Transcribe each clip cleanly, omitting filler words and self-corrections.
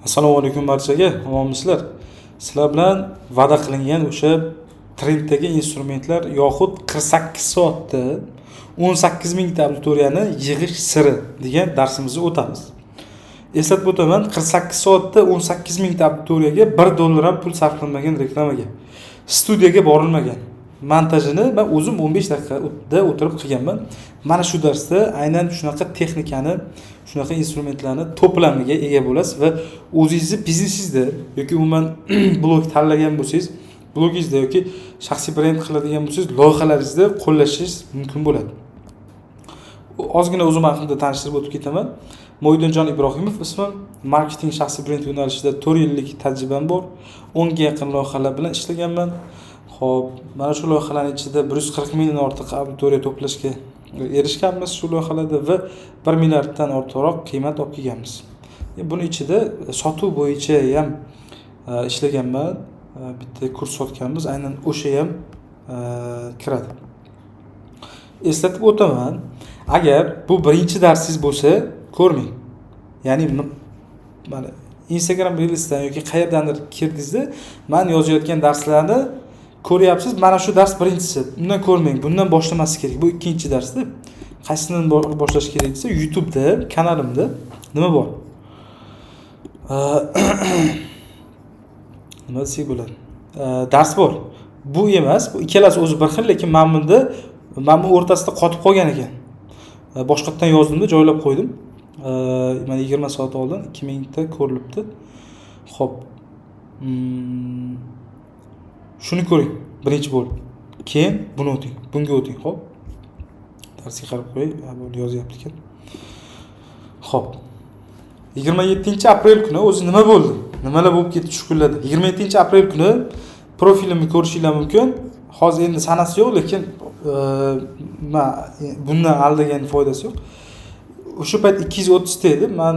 Assalomu alaykum barchaga, omonmisizlar? Sizlar bilan va'da qilingan o'sha trenddagi instrumentlar yoxud 48 soatda 18 mingta auditoriyani yig'ish siri degan darsimizni o'tamiz. Eslatib o'taman, 48 soatda 18 mingta auditoriyaga 1 dollar ham pul sarflanmagan reklamaga. Studiyaga borilmagan. Montajini men o'zim 15 daqiqada o'tirib qilganman. Mana shu darsda aynan shunaqa texnikani, shunaqa instrumentlarni to'plamiga ega bo'lasiz va o'zingizni biznesingizda yoki umuman blog tanlagan bo'lsangiz, blogingizda yoki shaxsiy brend qiladigan bo'lsangiz, loyihalaringizda qo'llashingiz mumkin bo'ladi. Ozgina o'zim haqimda tanishtirib o'tib ketaman. Mo'ydinjon Ibrohimov ismim. Marketing, shaxsiy brend yo'nalishida 4 yillik tajribam bor. 10 ga yaqin loyihalar bilan ishlaganman. Xo'p, mana shu loyihalarning ichida 140 mingdan ortiq auditoriya to'plashga erishganmiz shu loyihalarda va 1 milliarddan ortiqroq qiymat olib kelganmiz. Buni ichida sotuv bo'yicha ham ishlaganman. Bitta kurs sotganmiz, aynan o'sha ham kiradi. Eslatib o'taman, agar bu birinchi darsingiz bo'lsa, ko'rmang. Ya'ni mana Instagram Reels'dan yoki qayerdandir kirdingizda, man yozayotgan darslarni ko'ryapsiz. Mana shu dars birinchisi. Undan ko'rmang, bundan boshlamaslik kerak. Bu ikkinchi darsda. Qaysidan boshlash kerak desa, YouTube'da kanalimda nima bor? Nima desak bo'ladi? Dars bor. Bu emas, bu ikkalasi o'zi bir xil, lekin mana bunda, mana bu o'rtasida qotib qolgan ekan. Boshqatdan yozdimda joylab qo'ydim. Mana 20 soat oldin 2000 ta ko'rilibdi. Xo'p. Shuni ko'ring birinchi bo'lib. Keyin buni o'ting, bunga o'ting, xo'p. Darsga qarab qo'yay, bu yozyapti ekan. Xo'p. 27-aprel kuni o'zi nima bo'ldi? Nimalar bo'lib ketdi shu kunlarda? 27-aprel kuni profilimni ko'rishinglar mumkin. Hozir endi sanasi yo'q, lekin man bundan aldagan foydasi yo'q. O'sha payt 230 ta edi. Man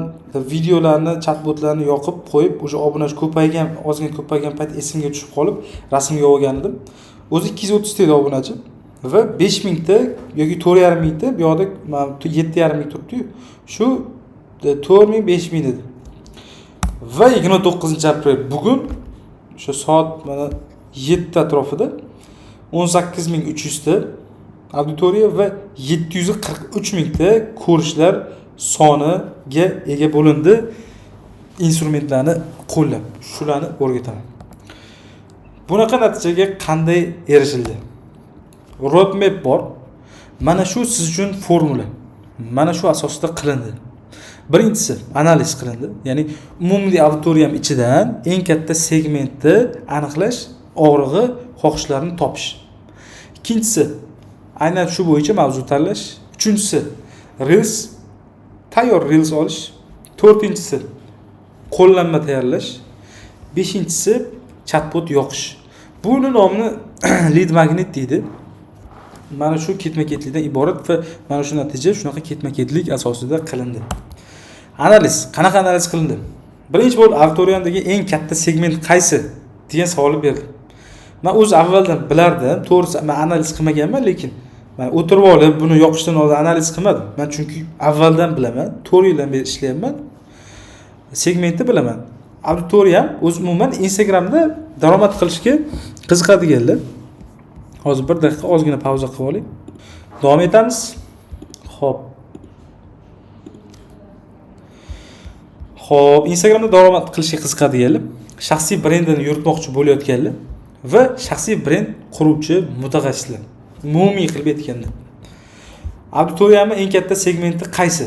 videolarni, chatbotlarni yoqib qo'yib, o'sha obunachi ko'paygan, ozgina ko'paygan payt esimga tushib qolib, rasmga olgan edim. O'zi 230 ta edi obunachi va 5000 ta yoki 4,5 mingta, bu yoqda mana 7,5 ming turibdi-yu. Shu 4000, 5000 edi. Va 29-aprel bugun o'sha soat mana 7 atrofida 18 300 ta auditoriya va 743 mingta ko'rishlar soniga ega bo'lindi instrumentlarni qo'llab. Shularni o'rgataman. Bunaqa natijaga qanday erishildi? Roadmap bor. Mana shu siz uchun formula. Mana shu asosida qilindi. Birinchisi analiz qilindi. Ya'ni umumiy auditoriyam ichidan eng katta segmentni aniqlash, og'rig'i, xohishlarni topish. Ikkinchisi aynan shu bo'yicha mavzu tanlash. Uchinchisi Reels, tayyor Reels olish. To'rtinchisi qo'llanma tayyorlash. Beshinchisi chatbot yoqish. Buni nomini lead magnet deydi. Mana shu ketma-ketlikdan iborat va mana shu natija shunaqa ketma-ketlik asosida qilindi. Analiz, qanaqa analiz qilindi? Birinchi bo'lib auditoriyamdagi eng katta segment qaysi degan savolni berdim. Men o'zi avvaldan bilardim, to'g'risi men analiz qilmaganman, lekin men o'tirib olib buni yoqishdan oldin analiz qilmadim. Men chunki avvaldan bilaman, 4 yildan beri ishlayapman. Segmentni bilaman. Auditoriyam o'zi umuman Instagramda daromad qilishga qiziqadiganlar. Hozir bir daqiqa ozgina pauza qilib oling. Davom etamiz. Xo'p. Xo'p, Instagramda daromad qilishga qiziqadiganlar, shaxsiy brendini yuritmoqchi bo'layotganlar va shaxsiy brend quruvchi mutaxassislar. Umumiy qilib aytganda. Auditoriyamning eng katta segmenti qaysi?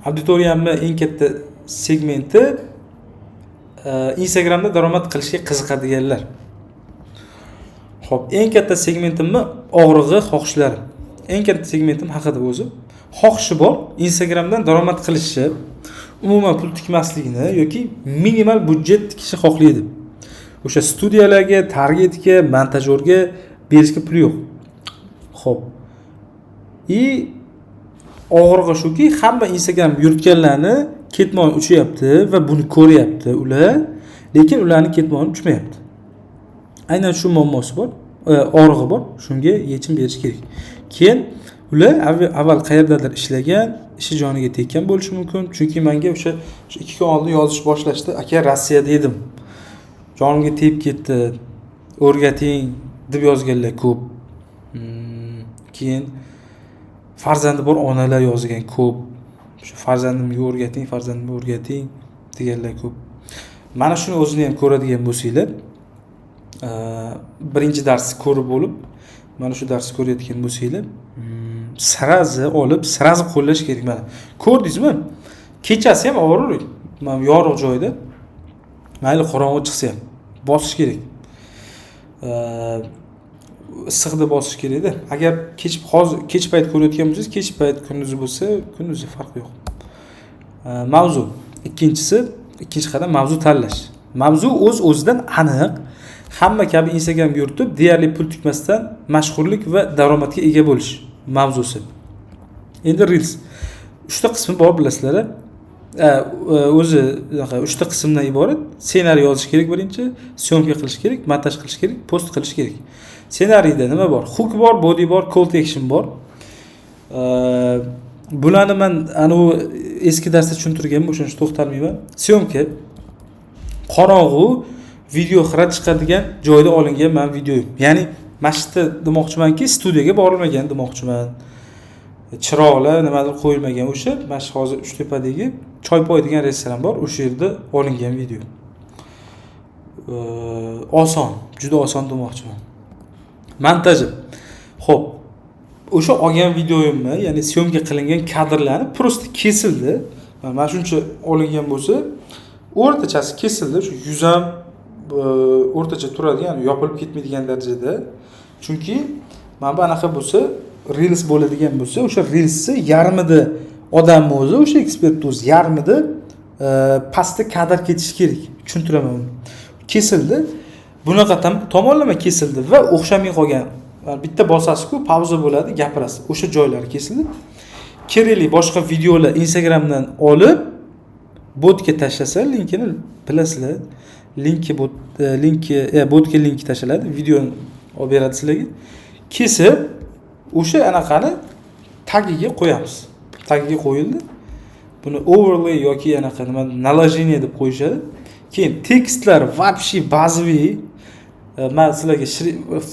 Auditoriyamning eng katta segmenti Instagramda daromad qilishga qiziqadiganlar. Xo'p, eng katta segmentimni og'rig'i, xohishlari. Eng katta segmentim haqida o'zi. Xohishi bor, Instagramdan daromad qilishi, umuman pul tikmasligini yoki minimal budjet tikishni xohlaydi. O'sha studiyalarga, targetga, montajyorga berishga pul yo'q. Xo'p. И og'rig'i shuki, hamma Instagram yuritganlarni ketmon uchyapti va buni ko'ryapti ular, lekin ularni ketmoni uchmayapti. Aynan shu muammosi bor, og'rig'i bor, shunga yechim berish kerak. Keyin Ular avval qayerdadir ishlagan, ishi joniga tekkan bo'lishi mumkin. Chunki manga o'sha 2 kun oldin yozish boshlashdi: "Aka, Rossiyada edim, jonimga tegib ketdi, o'rgating", deb yozganlar ko'p. Keyin farzandi bor onalar yozgan ko'p, "Shu farzandimga o'rgating, farzandimga o'rgating", deganlar ko'p. Mana shuni o'zini ham ko'radigan bo'lsanglar, birinchi darsni ko'rib bo'lib, mana shu darsni ko'rayotgan bo'lsanglar, сразу olib, сразу qo'llash kerak. Mana, ko'rdingizmi, kechasi ham olib boravering, mana yorug' joyda, mayli, qorong'i chiqsa ham bosish kerak. Issiqda bosish kerakda. Agar kech, hozir kech payt ko'rayotgan bo'lsangiz, kech payt, kunduzi bo'lsa kunduzi, farqi yo'q. Mavzu ikkinchisi, ikkinchi qadam mavzu tanlash. Mavzu o'z o'zidan aniq: hamma kabi Instagram yuritib, deyarli pul tikmasdan mashhurlik va daromadga ega bo'lish mavzusi. Endi reels uchta qismi bor, bilasizlar, o'zi unaqa uchta qismdan iborat: ssenariy yozish kerak birinchi, съёмка qilish kerak, montaj qilish kerak, post qilish kerak. Ssenariyda nima bor? Hook bor, body bor, call to action bor. Bularni man anavi eski darsda tushuntirganman, o'shaning uchun to'xtalmayman. Съёмка qorong'u, video xira chiqadigan joyda olingan mani videoyim. Ya'ni mana shu yerda demoqchimanki, studiyaga borilmagan demoqchiman, chiroqlar, nimadir qo'yilmagan. O'sha mana shu hozir Uchtepadagi Choypoy degan restoran bor, o'sha yerda olingan video. Oson, juda oson demoqchiman. Montaji. Ho'p, o'sha olgan videoyimni, ya'ni съёмка qilingan kadrlarni просто kesildi. Mana shuncha olingan bo'lsa, o'rtachasi kesildi, shu yuz ham o'rtacha turadigan, yopilib ketmaydigan darajada. Chunki mana bu anaqa bo'lsa, reels bo'ladigan bo'lsa, o'sha reelsni yarmida odamni o'zi, o'sha ekspertni o'zi, yarmida pastda kadr ketishi kerak. Tushuntiraman uni. Kesildi, bunaqa tomonlama kesildi va o'xshamay qolgan. Bitta bosasizku, pauza bo'ladi, gapirasiz, o'sha joylari kesildi. Kerakli boshqa videolar Instagramdan olib, botga tashlasa, linkini bilasizlar, linki bot, linki, botga link tashlanadi, videoni olib beradi sizlarga. Kesib, o'sha anaqani tagiga qo'yamiz. Tagiga qo'yildi. Buni overlay yoki anaqa nima, наложение deb qo'yishadi. Keyin tekstlar вообще bazaviy. Man sizlarga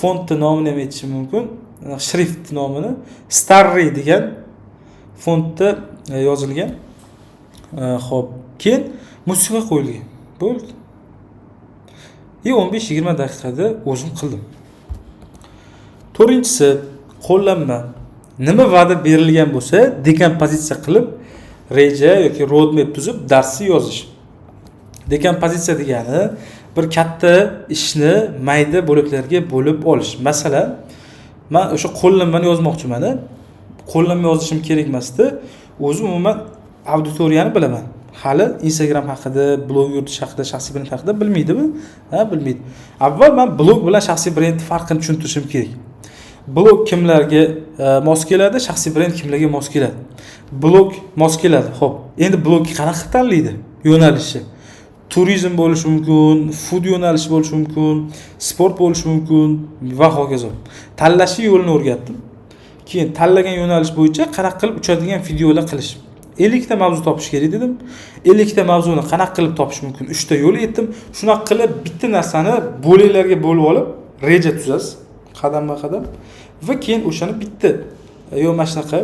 fontni nomini ham aytishim mumkin, shrift nomini, Starry degan fontda yozilgan. Ho'p, keyin musiqa qo'yilgan, bo'ldi. И 15-20 daqiqada o'zim qildim. To'rtinchisi qo'llanma. Nima va'da berilgan bo'lsa, dekompozitsiya qilib, reja yoki roadmap tuzib, darsni yozish. Dekompozitsiya degani bir katta ishni mayda bo'laklarga bo'lib olish. Masalan, man o'sha qo'llanmani yozmoqchiman. Qo'llanma yozishim kerak emasdi o'zi. Umuman auditoriyani bilaman, hali Instagram haqida, blog yuritish haqida, shaxsiy brend haqida bilmaydimi? Ha, bilmaydi. Avval man blog bilan shaxsiy brendni farqini tushuntirishim kerak. Blog kimlarga mos keladi, shaxsiy brend kimlarga mos keladi? Blog mos keladi. Ho'p, endi blogga qanaqa tanlaydi yo'nalishi? Turizm bo'lishi mumkin, food yo'nalishi bo'lishi mumkin, sport bo'lishi mumkin va hokazo. Tanlashni yo'lini o'rgatdim. Keyin tanlagan yo'nalish bo'yicha qanaqa qilib uchadigan videolar qilish. 50 ta mavzu topish kerak dedim. 50 ta mavzuni qanaqa qilib topish mumkin, uchta yo'l aytdim. Shunaqa qilib bitta narsani bo'laklarga bo'lib olib, reja tuzasiz qadamma qadam va keyin o'shani bitta yo mana shunaqa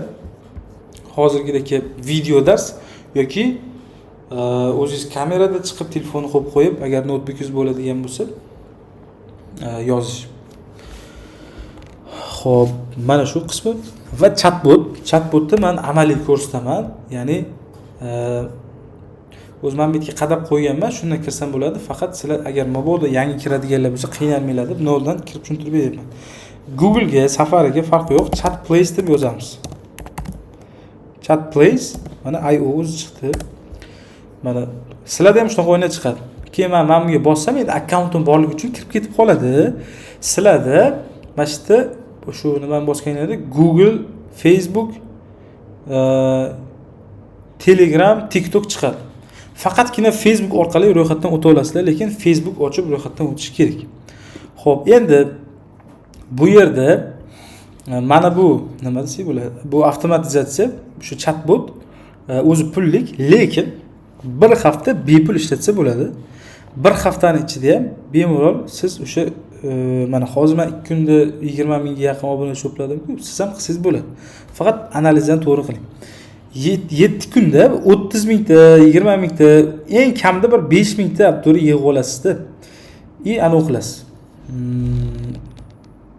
hozirgidek video dars yoki o'zingiz kamerada chiqib, telefonni qo'yib qo'yib, agar noutbukingiz bo'ladigan bo'lsa, yozish. Ho'p, mana shu qismi va chatbot. Chatbotni man amaliy ko'rsataman, ya'ni o'zi man bu yerga qadab qo'yganman, shundan kirsam bo'ladi. Faqat sizlar agar mabodo yangi kiradiganlar bo'lsa, qiynalmanglar deb noldan kirib tushuntirib beryapman. Googlega, Safariga, farqi yo'q, Chat Place deb yozamiz. Chat Place, mana, io o'zi chiqdi. Mana, sizlarda ham shunaqa oyna chiqadi. Keyin man mana bunga bossam, endi akkauntim borligi uchun kirib ketib qoladi. Sizlarda mana shu yerda shu nimani bosganinglarda Google, Facebook, Telegram, TikTok chiqadi. Faqatgina Facebook orqali ro'yxatdan o'ta olasizlar, lekin Facebook ochib ro'yxatdan o'tish kerak. Ho'p, endi bu yerda Mana bu nima desak bo'ladi? Bu avtomatizatsiya, shu chatbot o'zi pullik, lekin bir hafta bepul ishlatsa bo'ladi. Bir haftani ichida ham bemalol siz o'sha mana hozir men 2 kunda 20 mingga yaqin obuna to'pladim-ku, siz ham qilsangiz bo'ladi. Faqat analizini to'g'ri qiling. 7 kunda 30 mingta, 20 mingta, eng kamida bir 5 mingta auditoriya yig'ib olasizda. I anavi qilasiz.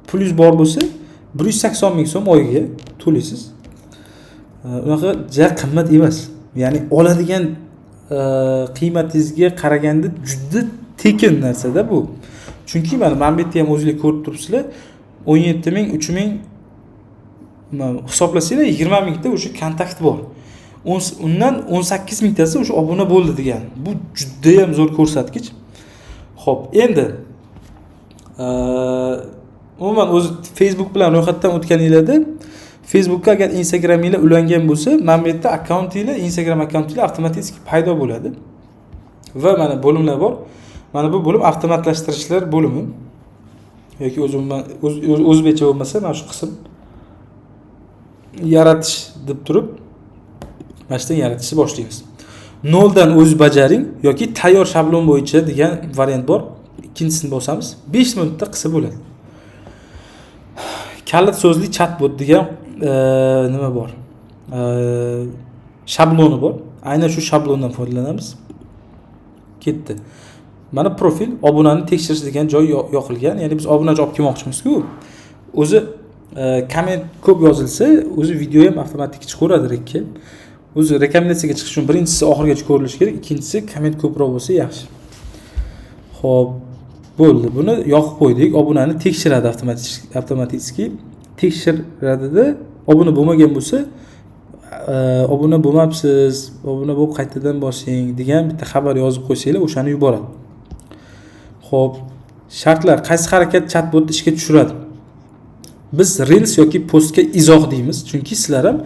Pulingiz bor bo'lsa 180 ming so'm oyiga to'laysiz. Unaqa ja qimmat emas. Ya'ni oladigan qiymatingizga qaraganda juda tekin narsada bu. Chunki mana bu yerda ham o'zingizlar ko'rib turibsizlar, 17 ming, 3 ming hisoblasanglar 20 mingta o'sha kontakt bor. Undan 18 mingtasi o'sha obuna bo'ldi degan. Bu juda ham zo'r ko'rsatkich. Xo'p, endi umuman o'zi Facebook bilan ro'yxatdan o'tganinglarda Facebookga agar Instagraminglar ulangan bo'lsa, mana bu yerda akkauntinglar, Instagram akkauntinglar avtomatik paydo bo'ladi. Va mana bo'limlar bor. Mana bu bo'lim avtomatlashtirishlar bo'limi. Yoki o'zi umuman o'zbekcha bo'lmasa mana shu qism yaratish deb turib mana shu yerdan yaratishni boshlaymiz. Noldan o'z bajaring yoki tayyor shablon bo'yicha degan variant bor. Ikkinchisini bosamiz. 5 minutda qilsa bo'ladi. Kalit so'zli chatbot degan nima bor? Shabloni bor. Aynan shu shablondan foydalanamiz. Ketdi. Mana profil obunani tekshirish degan joy yoqilgan. Ya'ni biz obunachi olib kelmoqchimiz-ku. O'zi komment ko'p yozilsa, o'zi video ham avtomatik chiqaveradi rekka. O'zi rekomendatsiyaga chiqish uchun birinchisi oxirigacha ko'rilishi kerak, ikkinchisi komment ko'proq bo'lsa yaxshi. Xo'p, bo'ldi. Buni yoqib qo'ydik. Obunani tekshiradi avtomatik tekshiradida obuna bo'lmagan bo'lsa, obuna bo'lmabsiz, obuna bo'lib qaytadan bosing degan bitta xabar yozib qo'ysanglar, o'shani yuboradi. Xo'p, shartlar qaysi harakat chatbotni ishga tushiradi? Biz Reels yoki postga izoh deymiz, chunki sizlar ham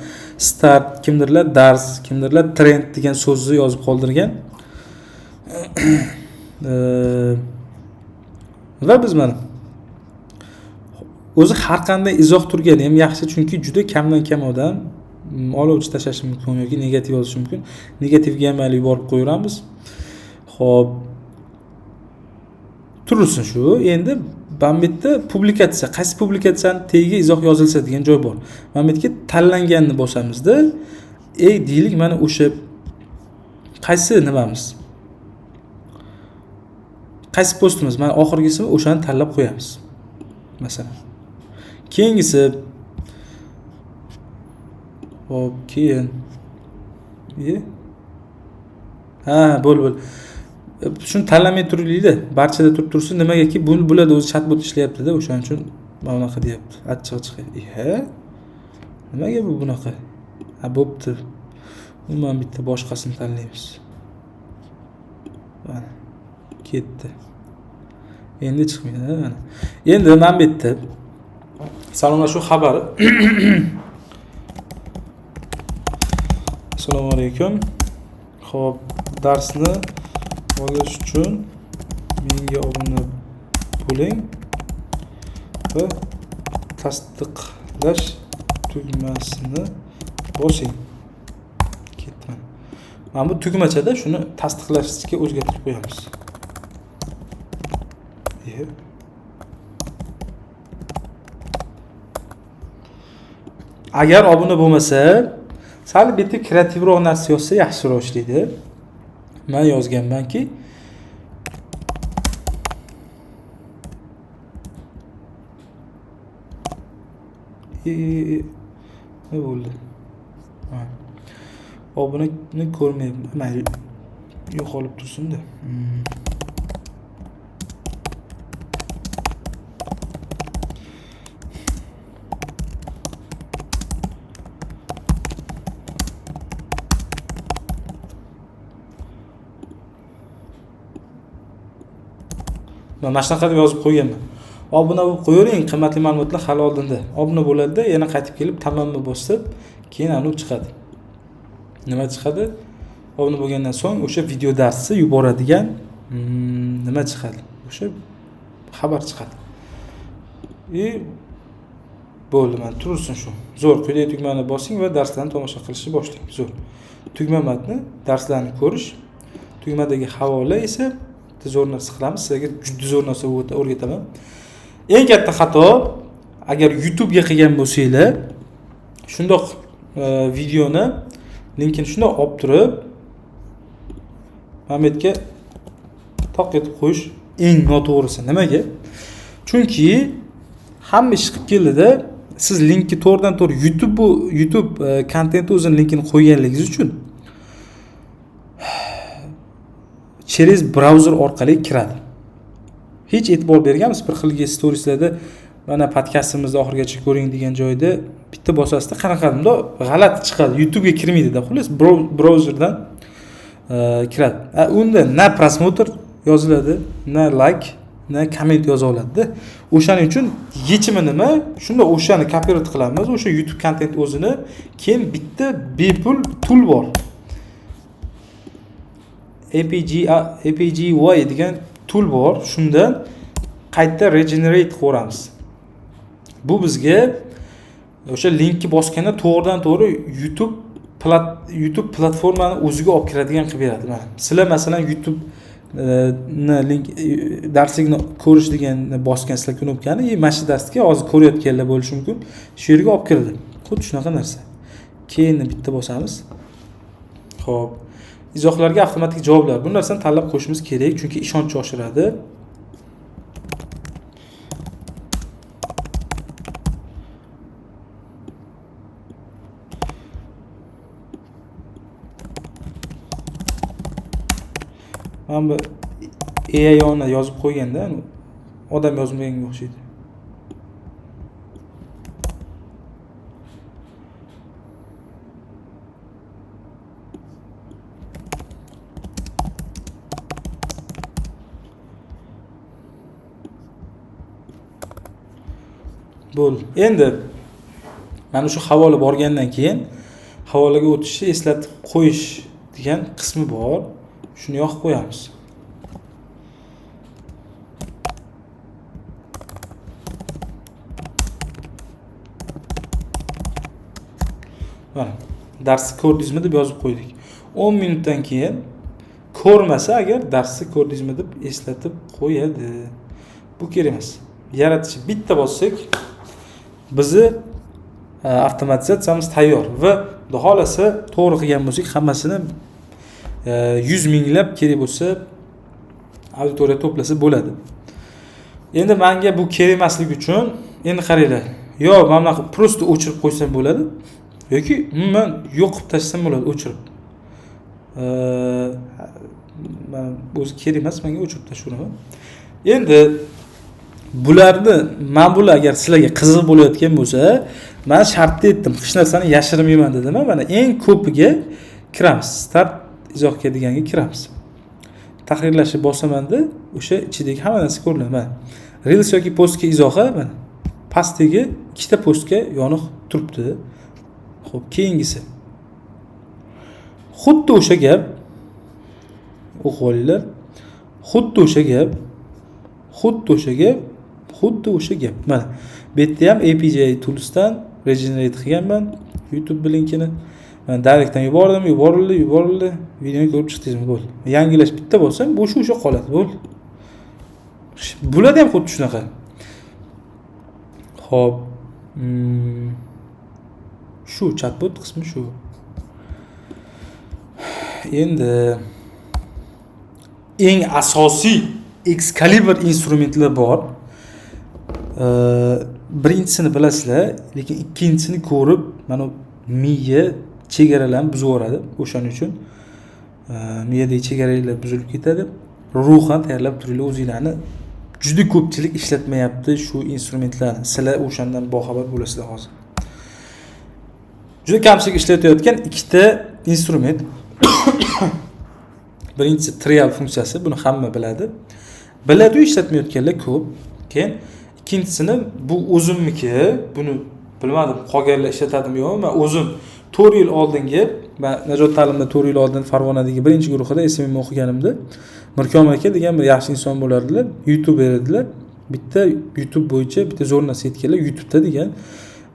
start, kimdirlar dars, kimdirlar trend degan so'zni yozib qoldirgan. Va biz mana o'zi har qanday izoh turgani ham yaxshi, chunki juda kamdan kam odam olovchi tashlashi mumkin yoki negativ yozishi mumkin. Negativga ham mayli yuborib qo'yaveramiz. Xo'p, tursin shu. Endi mana bu yerda publikatsiya, qaysi publikatsiyani tagiga izoh yozilsa degan joy bor. Mana bu yerga tanlanganni bosamizda, deylik mana o'sha qaysi nimamiz? Qaysi postimiz? Mana oxirgisini o'shani tanlab qo'yamiz. Masalan. Keyingisi hop, keyin. Ha, bo'l, bo'l. Shuni tanlamay turaylik-da, barchada turib tursin. Nimagaki bularda o'zi chatbot ishlayapti-da, o'shaning uchun mana bunaqa deyapti. Achchig'i chiqyapti. Nimaga bu bunaqa? Ha, bo'pti. Umuman bitta boshqasini tanlaymiz. Mana ketdi. Endi chiqmaydi, ha, mana. Endi mana bu yerda salomlashuv xabari. Assalomu alaykum. Xo'p, darsni olish uchun menga obuna bo'ling va tasdiqlash tugmasini bosing. Ketdi. Mana bu tugmachada shuni tasdiqlashga o'zgartirib qo'yamiz. Agar obuna bo'lmasa, sal bitta kreativroq narsa yozsa yaxshiroq ishlaydi. Men yozganmanki, nima bo'ldi? Ha. Obunani ko'rmayapman. Mayli, yo'qolib tursin-da. Mana shunaqa deb yozib qo'yganman. Obuna bo'lib qo'yavering, qimmatli ma'lumotlar hali oldinda. Obuna bo'ladida, yana qaytib kelib tamomni bosib, keyin anu chiqadi. Nima chiqadi? Obuna bo'lgandan so'ng o'sha video darsni yuboradigan, nima chiqadi? O'sha xabar chiqadi. Bo'ldi, mana tursin shu. Zo'r, quyidagi tugmani bosing va darslarni tomosha qilishni boshlang. Zo'r. Tugma matni, darslarni ko'rish, tugmadagi havola esa bitta zo'r narsa qilamiz. Sizlarga juda zo'r narsa o'rgataman. Eng katta xato, agar YouTube'ga qilgan bo'lsanglar, shundoq videoni linkini shundoq olib turib, mana bu yerga toq etib qo'yish eng noto'g'risi. Nimaga? Chunki hamma ish qilib keldida, siz linkni to'g'ridan to'g'ri YouTube bu YouTube kontenti o'zini linkini qo'yganligingiz uchun через brauzer orqali kiradi. Hech e'tibor berganmiz bir xilgi storieslarda mana podkastimizni oxirigacha ko'ring degan joyda bitta bosasizda qanaqa bundoq g'alati chiqadi. YouTube'ga kirmaydi-da, xullas brauzerdan kiradi. Unda na prosmotr yoziladi, na like, na komment yoza oladi-da. O'shaning uchun yechimi nima? Shunda o'shani copyright qilamiz, o'sha YouTube kontent o'zini, keyin bitta bepul tool bor. APGY degan tool bor. Shundan qayta regenerate qilamiz. Bu bizga o'sha linkni bosganda to'g'ridan to'g'ri YouTube platformani o'ziga olib kiradigan qilib beradi. Mana sizlar masalan YouTube ni link darslikni ko'rish deganni bosgansizlar knopkani, mana shu darsga hozir ko'rayotganlar bo'lishi mumkin. Shu yerga olib kiradi. Xuddi shunaqa narsa. Keyin bitta bosamiz. Xo'p. Izohlarga avtomatik javoblar. Bu narsani tanlab qo'yishimiz kerak, chunki ishonch oshiradi. Mana bu AI ona yozib qo'yganda, odam yozmaganga o'xshaydi. Bo'ldi. Endi mana shu havola borgandan keyin havolaga o'tishni eslatib qo'yish degan qismi bor. Shuni yoqib qo'yamiz. Mana darsni ko'rdingizmi deb yozib qo'ydik. 10 minutdan keyin ko'rmasa agar darsni ko'rdingizmi deb eslatib qo'yadi. Bu kerak emas. Yaratish bitta bossak bizni avtomatizatsiyamiz tayyor va xudo xolasa to'g'ri qilgan bo'lsak hammasini 100 minglab kerak bo'lsa auditoriya to'plasa bo'ladi. Endi menga bu kerak emasligi uchun endi qaranglar, yo mana bunaqa prosta o'chirib qo'ysam bo'ladi yoki umuman yo'q qilib tashlasam bo'ladi o'chirib. Men o'zi kerak emas, menga o'chirib tashlayman. Endi bularni men bular agar sizlarga qiziq bo'layotgan bo'lsa, men shartni aytdim, hech narsani yashirmayman dedim. Mana eng ko'piga kiramiz. Start izohga deganga kiramiz. Tahrirlashni bosamanda o'sha ichidagi hamma narsa ko'rinadi. Mana Reels yoki postga izohi mana pastdagi ikkita postga yoniq turibdi. Xo'p, keyingisi. Xuddi o'sha gap o'qib olinglar. Xuddi o'sha gap, xuddi o'sha gap, xuddi o'sha gap. Mana bu yerda ham APJ Tools'dan regenerate qilganman YouTube linkini. Mana direktdan yubordim, yuborildi, yuborildi. Videoni ko'rib chiqdingizmi? Bo'ldi. Yangilash bitta bo'lsa, bu o'sha qoladi, bo'ldi. Bularda ham xuddi shunaqa. Xo'p. Shu chatbot qismi shu. Endi eng asosiy Excalibur instrumentlar bor. Birinchisini bilasizlar, lekin ikkinchisini ko'rib, mana miya chegaralarni buzib yuboradi. O'shaning uchun miyadagi chegaralar buzilib ketadi. Ruhan tayyorlab turinglar o'zinglarni. Juda ko'pchilik ishlatmayapti shu instrumentlarni. Sizlar o'shandan boxabar bo'lasizlar hozir. Juda kamchilik ishlatayotgan ikkita instrument. Birinchisi trial funksiyasi, buni hamma biladi. Biladi-yu ishlatmayotganlar ko'p. Keyin ikkinchisini bu o'zimniki, buni bilmadim, qolganlar ishlatadimi yo'qmi? Men o'zim 4 yil oldingi, men Najot ta'limida 4 yil oldin Farg'onadagi birinchi guruhida SMM o'qiganimda Mirkomil aka degan bir yaxshi inson bo'lardilar, YouTuber edilar. Bitta YouTube bo'yicha bitta zo'r narsa aytganlar, YouTube'da degan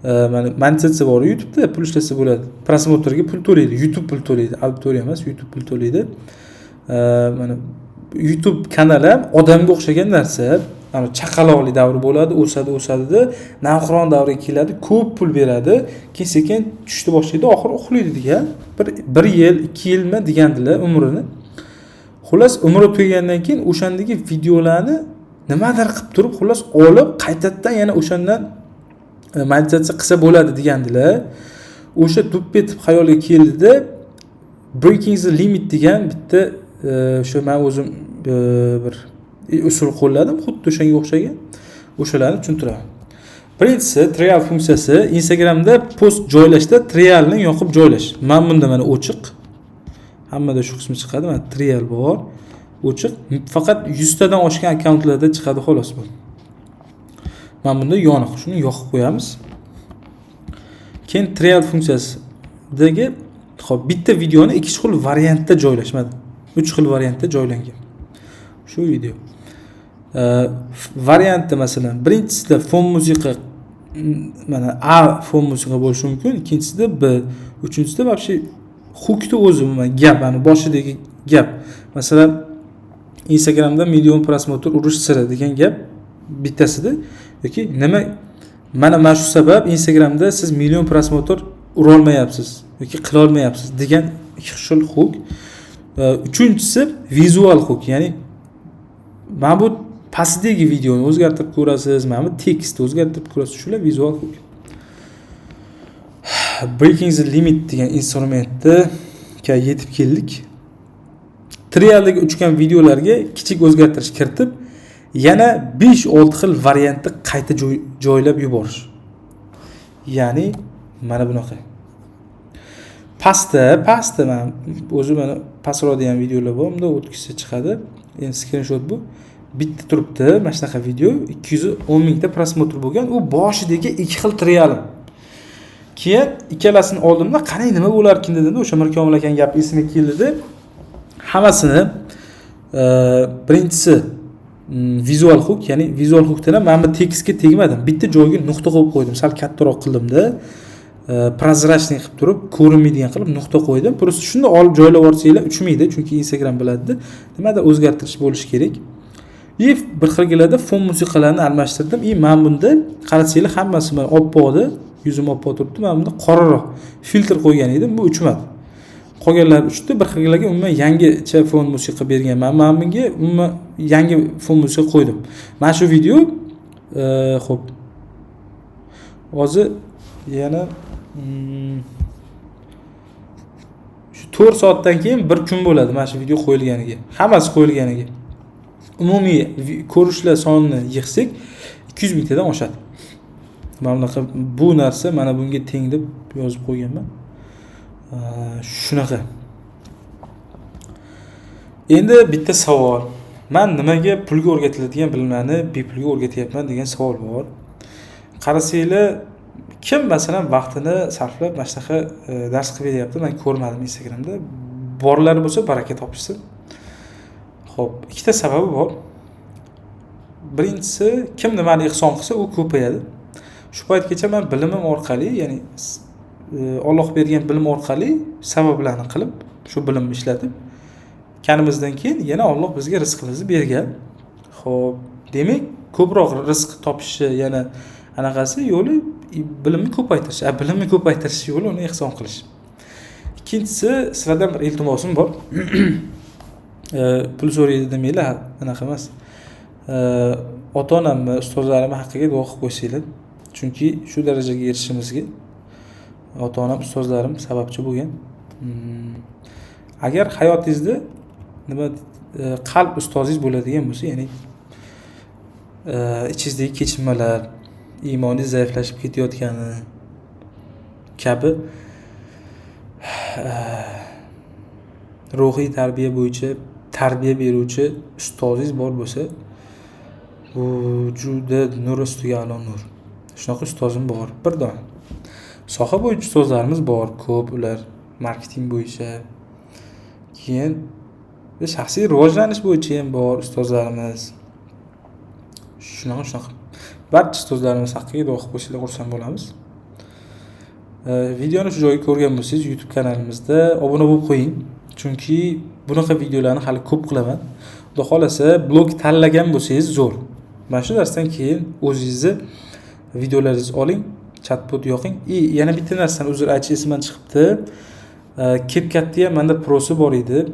Mana monetizatsiya bor YouTube'da, pul ishlasa bo'ladi. Просмотр ga pul to'laydi, YouTube pul to'laydi, auditoriya emas, YouTube pul to'laydi. Mana YouTube kanali ham odamga o'xshagan narsa. Mana chaqaloqli davri bo'ladi, o'sadi, o'sadida navqiron davriga keladi, ko'p pul beradi, keyin sekin tushishni boshlaydi, oxiri uxlaydi degan. Bir yil, 2 yilmi degandilar umrini. Xullas, umri tugagandan keyin o'shandagi videolarni nimadir qilib turib, xullas, olib qaytadan yana o'shandan monetizatsiya qilsa bo'ladi degandilar. O'sha dup etib xayolga keldida, "Breaking the limit" degan bitta o'sha man o'zim bir usul qo'lladim, xuddi o'shanga o'xshagan, o'shalarni tushuntiraman. Birinchisi, trial funksiyasi. Instagramda post joylashda trialni yoqib joylash. Mana bunda, mana, o'chiq, hammada shu qismi chiqadi. Mana, trial bor, o'chiq, faqat 100 tadan oshgan akkauntlarda chiqadi, xolos bu. Mana bunda yoniq, shuni yoqib qo'yamiz. Keyin trial funksiyasidagi, ho'p, bitta videoni ikki xil variantda joylash. Mana, uch xil variantda joylangan shu video. Variantda, masalan, birinchisida fon musiqa, mana, A fon musiqa bo'lishi mumkin, ikkinchisida B, uchinchisida вообще hook ni o'zi, umuman gap, mana boshidagi gap. Masalan, "Instagramda million просмотр urish siri" degan gap bittasida yoki nima, mana shu sabab Instagramda siz million просмотр urolmayapsiz yoki qilolmayapsiz degan ikki xil hook. Uchinchisi vizual hook, ya'ni mana bu pastdagi videoni o'zgartirib ko'rasiz, mana bu tekstni o'zgartirib ko'rasiz, shular vizual hook. Breaking the limit degan instrumentga yetib keldik. Trialdagi uchgan videolarga kichik o'zgartirish kiritib, yana 5-6 xil variantda qayta joylab yuborish. Ya'ni mana bunaqa pastda mana o'zi, mana pastroqda ham videolar bor, unda o'tkazsa chiqadi. Endi skrinshot bu. Bitta turibdi mana shunaqa video, 210 mingta просмотр bo'lgan. U boshidagi ikki xil trialim. Keyin ikkalasini oldimda, qarang, nima bo'larkin dedimda, o'sha Mirkomil akani gapi esimga keldida, hammasini birinchisi vizual hook, ya'ni vizual hookdan ham mana bu tekstga tegmadim, bitta joyga nuqta qo'yib qo'ydim, sal kattaroq qildimda, прозрачный qilib turib, ko'rinmaydigan qilib nuqta qo'ydim. Просто shunda olib joylab yuborsanglar, uchmaydi, chunki Instagram biladida, nimadir o'zgartirish bo'lishi kerak. И bir xilgilarda fon musiqalarni almashtirdim. И mana bunda qarasanglar, hammasi mana oppoqda, yuzim oppoq turibdi, mana bunda qoraroq filtr qo'ygan edim, bu uchmadi, qolganlari uchdi. Bir xilgilarga umuman yangicha fon musiqa berganman, mana bunga umuman yangi fon musiqa qo'ydim. Mana shu video, ho'p, hozir yana shu 4 soatdan keyin bir kun bo'ladi mana shu video qo'yilganiga, hammasi qo'yilganiga. Umumiy ko'rishlar sonini yig'sak, 200 mingtadan oshadi. Mana bunaqa, bu narsa mana bunga teng deb yozib qo'yganman. Shunaqa. Endi bitta savol: man nimaga pulga o'rgatiladigan bilimlarni bepulga o'rgatyapman degan savol bor. Qarasanglar, kim, masalan, vaqtini sarflab mana shunaqa dars qilib beryapti, man ko'rmadim Instagramda. Borlari bo'lsa, baraka topishsin. Ho'p, ikkita sababi bor. Birinchisi, kim nimani ehson qilsa, u ko'payadi. Shu paytgacha man bilimim orqali, ya'ni Olloh bergan bilim orqali sabablarni qilib, shu bilimni ishlatib kanimizdan keyin yana Olloh bizga rizqimizni bergan. Ho'p, demak, ko'proq rizq topishni yana anaqasi yo'li bilimni ko'paytirish, a bilimni ko'paytirish yo'li uni ehson qilish. Ikkinchisi, sizlardan bir iltimosim bor. Pul so'raydi demanglar, anaqa emas, ota onamni, ustozlarimni haqqiga duo qilib qo'ysanglar, chunki shu darajaga erishishimizga ota onam, ustozlarim sababchi bo'lgan. Agar hayotingizda nima, qalb ustozingiz bo'ladigan bo'lsa, ya'ni ichingizdagi kechinmalar, iymoningiz zaiflashib ketayotgani kabi ruhiy tarbiya bo'yicha tarbiya beruvchi ustozingiz bor bo'lsa, bu juda nur ustiga a'lo nur. Shunaqa ustozim bor bir dona. Soha bo'yicha ustozlarimiz bor ko'p, ular marketing bo'yicha, keyin shaxsiy rivojlanish bo'yicha ham bor ustozlarimiz. Shunaqa, shunaqa barcha ustozlarimiz haqqiga duo qilib qo'ysanglar, xursand bo'lamiz. Videoni shu joyga ko'rgan bo'lsangiz, YouTube kanalimizda obuna bo'lib qo'ying. Chunki bunaqa videolarni hali ko'p qilaman. Xudo xolasa blog tanlagan bo'lsangiz zo'r. Mana shu darsdan keyin o'zingizni videolaringizni oling, chatbot yoqing. Yana bitta narsani uzr aytish esimdan chiqibdi. CapCut'da ham menda prosi bor edi.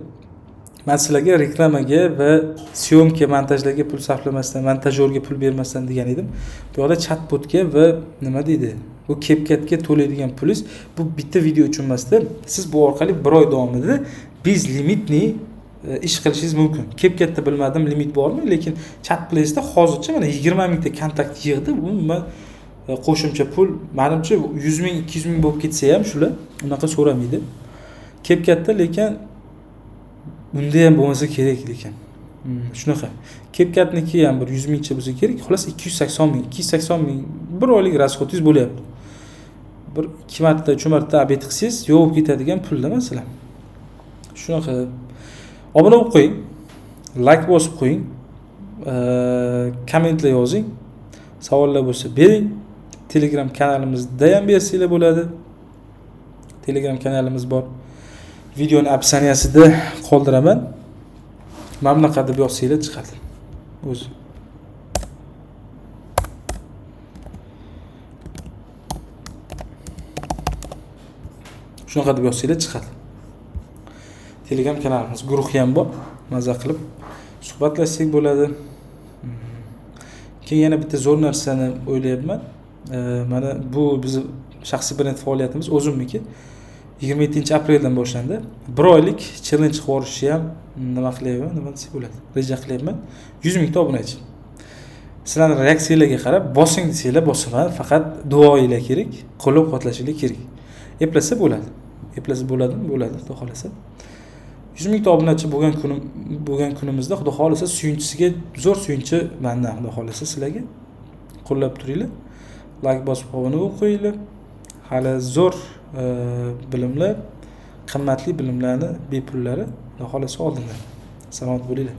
Men sizlarga reklamaga va syomka montajlarga pul sarflamasdan, montajyorga pul bermasdan degan edim. Bu yoqda chatbotga va nima deydi? Bu CapCut'ga to'laydigan pulingiz bu bitta video uchun emasda. Siz bu orqali bir oy davomida bezlimitni ish qilishingiz mumkin. CapCut'da bilmadim limit bormi, lekin ChatPlace'da hozircha mana 20 mingta kontakt yig'di. Bu nima qo'shimcha pul, menimcha 100 ming, 200 ming bo'lib ketsa ham shular unaqa so'ramaydi. CapCut'da lekin bunda ham bo'lmasa kerak lekin. Shunaqa. CapCut'niki ham bir 100 mingcha bo'lsa kerak. Xullas 280 ming, 280 ming bir oylik rasxodingiz bo'lyapti. Bir 2 marta, 3 marta obed qilsangiz yo'q bo'lib ketadigan pulda masalan. Shunaqa. Obuna bo'lib qo'ying, like bosib qo'ying, kommentlar yozing, savollar bo'lsa bering. Telegram kanalimizda ham bersanglar bo'ladi. Telegram kanalimiz bor. Videoni opsiyaniyasida qoldiraman. Mana bunaqa deb yozsanglar chiqadi. O'zi. Shunaqa deb yozsanglar chiqadi. Telegram kanalimiz guruhi ham bor. Maza qilib suhbatlashsak bo'ladi. Keyin yana bitta zo'r narsani o'ylayapman. Mana bu bizni shaxsiy brend faoliyatimiz o'zimniki. 27-apreldan boshlandi. Bir oylik challenge qilib yuborishni ham nima qilyapman, nima desak bo'ladi? Reja qilyapman. 100 mingta obunachi. Sizlarning reaksiyalarga qarab bosing desanglar bosaman, faqat duoinglar kerak, qo'llab-quvvatlashinglar kerak. Eplasa bo'ladi. Eplasa bo'ladimi? Bo'ladi, xudo xolasa. 100 mingta obunachi bo'lgan kunimizda xudo xolasa suyunchisiga zo'r suyunchi mendan xudo xolasa sizlarga qo'llab turinglar. Like bosib obuna bo'lib qo'yinglar. Hali zo'r bilimlar, qimmatli bilimlarni bepullari xudo xolasa oldinda. Salomat bo'linglar.